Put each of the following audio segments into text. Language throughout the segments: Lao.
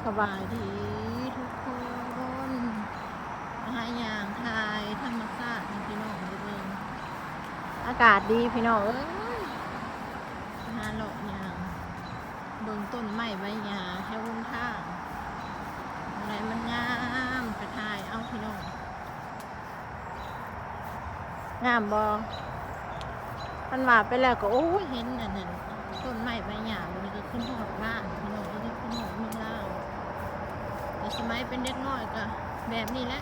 ສະບາຍດີທຸກຄົນ ມາຫາຍ່າງຖ່າຍທຳມະຊາດໃຫ້ພີ່ນ້ອງໄດ້ເບິ່ງ. ອາກາດດີພີ່ນ້ອງເອີຍ ມາຫາເລາະຍ່າງເບິ່ງຕົ້ນໄມ້ໃບຫຍ້າແຖວຫົນທາງ ອັນໃດມັນງາມກະຖ່າຍເອົາພີ່ນ້ອງ. ງາມບໍ່? ຄັນວ່າໄປແລ້ວກໍ ໂອ້ຍ ເຫັນອັນນັ້ນ ຕົ້ນໄມ້ໃບຫຍ້າ ມື້ນີ້ກໍຄືຮອດບ້ານພີ່ນ້ອງເອີຍ ຄືຮອດເມືອງລາວ. ແຕ່ສະໄໝເປັນເດັກນ້ອຍກໍແບບນີ້ແຫຼະ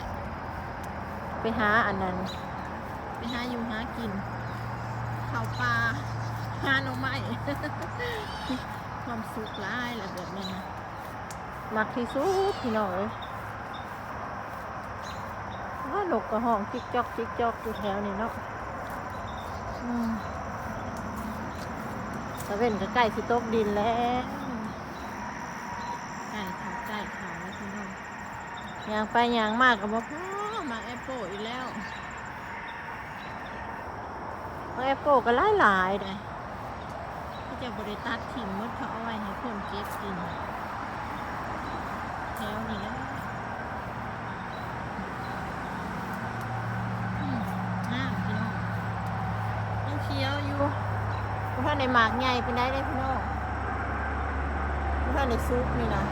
ໄປຫາອັນນັ້ນ ໄປຫາຢູ່ຫາກິນ ເຂົ້າປ່າຫາໜໍ່ໄມ້ ຄວາມສຸກຫຼາຍລະແບບນັ້ນນະ ມັກທີ່ສຸດພີ່ນ້ອງເອີຍ. ອ້າ ນົກກໍຮ້ອງຈິກຈອກຈິກຈອກຢູ່ແຖວນີ້ເນາະ. ອືມ ຕາເວັນກໍໃກ້ຊິຕົກດິນແລ້ວ ໃກ້ເຂົ້າໃກ້ເຂົ້າແລ້ວພີ່ນ້ອງ. ຍ່າງໄປຍ່າງມາກໍບໍ່ພໍ ໝາກແອບໂປອີກແລ້ວ. ໝາກແອບໂປກໍຫຼາຍໆ ໃດ ເຂົາເຈົ້າບໍ່ໄດ້ຕັດຖິ້ມໝົດ ເຂົາເອົາໄວ້ໃຫ້ຄົນເກັບກິນແຖວນີ້ແຫຼະ. ອືມ ງາມພີ່ນ້ອງ ຍັງຂຽວຢູ່ ບໍ່ທັນໄດ້ໝາກໃຫຍ່ປານໃດເດ້ພີ່ນ້ອງ ບໍ່ທັນໄດ້ສຸກນີ້ນະ.